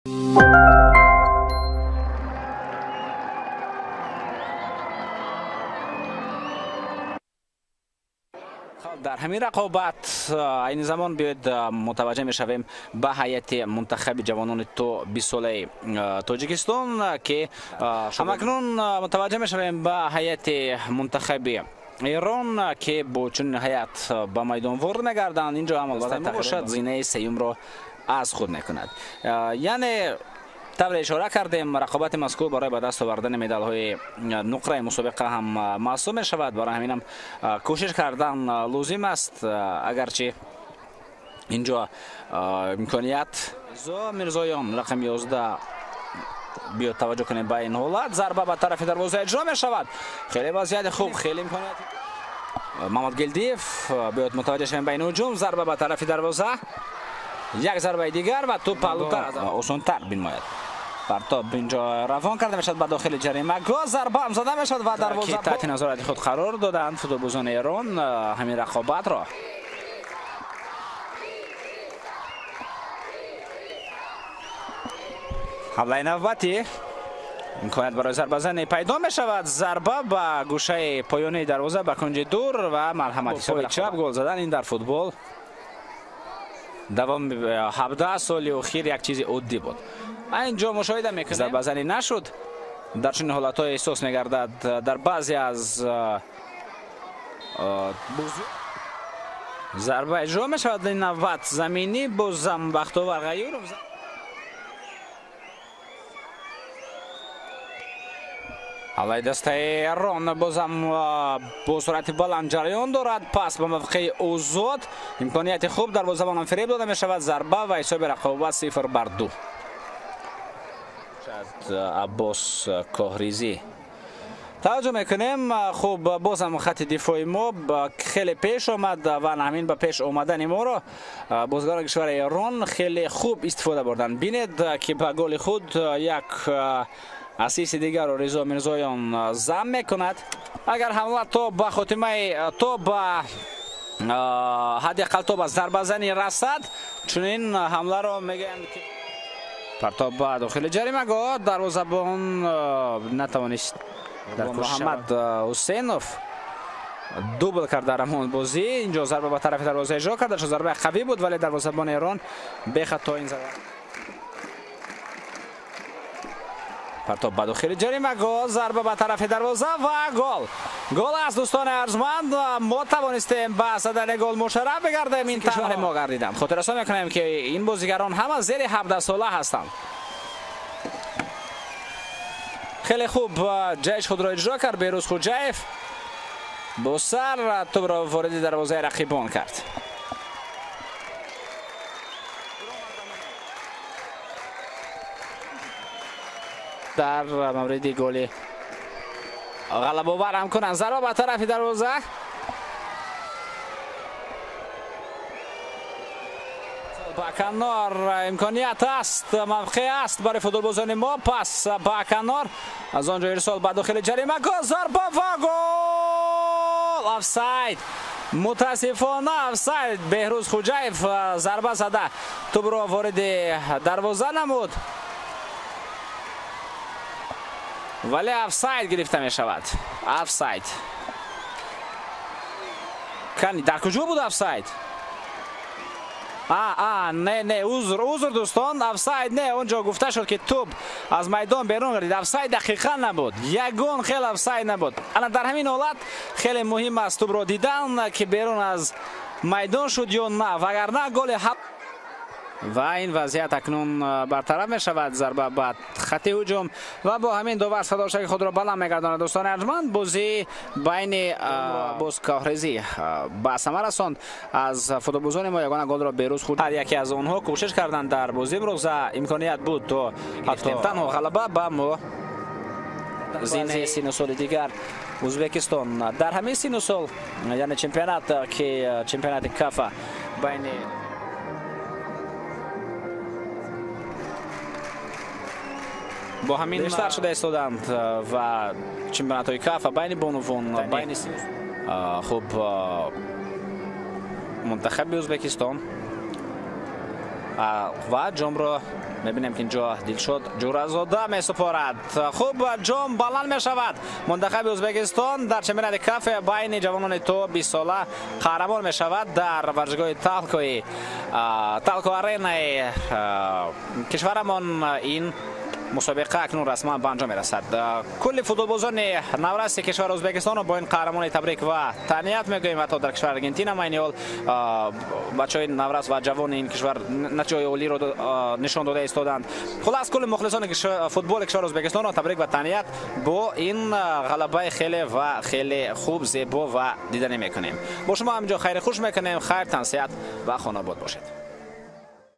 Дар ҳамин рақобат айни замон биёед мутаваҷҷеҳ мешавем ба ҳайати мунтахаби ҷавонони то 20 солаи Тоҷикистон, ки ҳамакнун мутаваҷҷеҳ мешавем ба ҳайати мунтахаби Эрон, ки бо чунин ҳайат ба майдон ворид мегарданд. Инҷо ҳам албатта бошад зинаи сеюмро аз худ мекунад. Яъне тавре ишора кардем, рақобати мазкур барои ба даст овардани медалҳои нуқраи мусобиқа ҳам маҳсуб мешавад. Барои ҳаминам кӯшиш кардан лозим аст, агарчи инҷо имконият Мирзоён рақами 11. Биё таваҷҷӯҳ кунем ба ин ҳолат. Зарба ба тарафи дарвоза иҷро мешавад. Хеле вазъияти хуб, хеле имконият. Мамадгелдиев, биёд мутаваҷҷеҳ шавем ба ин ҳуҷум. Зарба ба тарафи дарвоза, як зарбаи дигар ва тӯп паҳлӯтар осонтар бинмояд. Партоб инҷо равон карда мешавад ба дохили ҷаримагоҳ, зарба ҳам зада мешавад ва дарвоза таҳти назорати худ қарор доданд футболбозони Эрон ҳамин рақобатро. Ҳамлаи навбатӣ, имконият барои зарбазанӣ пайдо мешавад. Зарба ба гӯшаи поёнии дарвоза, ба кунҷи дур ва марҳамати пои чап гол задан ин дар футбол давом 17 соли охир як чизи оддӣ буд. Инҷо мушоҳида мекунем, зарбазанӣ нашуд. Дар чунин ҳолатҳо эҳсос мегардад дар баъзе аз зарба иҷро мешавад. Ин навбат заминӣ, бозам Бахтовар Ғаюров. Ҳамлаи дастаи Эрон бозам бо суръати баланд ҷараён дорад. Пас ба мавқеи озод, имконияти хуб, дарвозабонам фиреб дода мешавад. Зарба ва ҳисоби рақобат 0-2. Аббос Коҳризӣ. Таваҷҷӯҳ мекунем. Хуб, бозам хати дифои мо хеле пеш омад ва ҳамин ба пеш омадани моро бозигарони кишвари Эрон хеле хуб истифода бурданд. Бинед, ки ба голи худ як асиси дигарро Ризо Мирзоён зам мекунад. Агар ҳамла то ба хотимаи, то ба ҳадди ақал то ба зарбазанӣ расад, чунин ҳамларо мегӯянд, ки партоб ба дохили ҷаримагоҳ, дарвозабон натавонист. Дар Муҳаммад Ҳусейнов дубл кард дар ҳамон бозӣ. Инҷо зарба ба тарафи дарвоза иҷро карда шуд. Зарбаи қавӣ буд, вале дарвозабони Эрон бехато ин зарба. Партоб ба дохили ҷаримагоҳ, зарба ба тарафи дарвоза ва гол. Гол аст, дӯстони арзманд. Мо тавонистем ба задани гол мушарраф бигардем. Ин кишвари мо гардиданд. Хотиррасон мекунем, ки ин бозигарон ҳама зери 17 сола ҳастанд. Хеле хуб ҷайш худро иҷро кард Беҳрӯз Хуҷаев. Бо сар тӯбро вориди дарвозаи рақибон кард. Дар мавриди голи ғалабовар ҳам кунанд. Зарба ба тарафи дарвоза. Ба канор имконият аст, мавқеъ аст барои футболбозони мо. Пас ба канор, аз он ҷо ирсол ба дохили ҷаримагоҳ, зарба ва гол! Офсайд! Мутаассифона офсайд. Беҳрӯз Хуҷаев зарба зада тӯбро вориди дарвоза намуд, вале офсайд гирифта мешавад. Офсайд. Кани дар куҷо буд офсайд? Не, не, узр, узр дӯстон, офсайд не. Он ҷо гуфта шуд, ки тӯб аз майдон берун гардид. Офсайд дақиқан набуд, ягон хел офсайд набуд. Ана дар ҳамин ҳолат хеле муҳим аст тӯбро дидан, ки берун аз майдон шуд ё на, вагарна голи. Ва ин вазъият акнун бартараф мешавад. Зарба ба хати ҳуҷум ва бо ҳамин довар садошаки худро баланд мегардонад. Дӯстони арҷманд, бозии байни боз Коҳрезӣ ба самар расонд. Аз футболбозони мо ягона голро Беҳрӯз худ. Ҳар яке аз онҳо кӯшиш карданд дар бозии имрӯза, имконият буд то ҳатто танҳо ғалаба ба мо зинаи сину соли дигар Ӯзбекистон дар ҳамин сину сол, яъне чемпионат, ки чемпионати Кафа байни бо ҳамин бештар шуда истоданд ва чемпионатҳои Кафа байни бонувон, байни хуб мунтахаби Ӯзбекистон ва ҷомро Мебинем ки инҷо Дилшод Ҷӯразода месупорад. Хуб, ҷом баланд мешавад. Мунтахаби Ӯзбекистон дар чемпионати КАФ байни ҷавонони то 20 сола қаҳрамон мешавад дар варзишгоҳи Талко Аренаи кишварамон. Ин мусобиқа акнун расман ба анҷом мерасад. Кулли футболбозони навраси кишвари Ӯзбекистонро бо ин қаҳрамонӣ табрик ва таҳният мегӯем. Ҳатто дар кишвари Аргентина майни ҳол бачаҳои наврас ва ҷавони ин кишвар натиҷаҳои олиро нишон дода истоданд. Хулас, кулли мухлисони футболи кишвари Ӯзбекистонро табрик ва таҳният бо ин ғалабаи хеле ва хеле хуб, зебо ва диданӣ мекунем. Бо шумо ҳаминҷо хайри хуш мекунем. Хайр, тансиҳат ва хонобод бошед.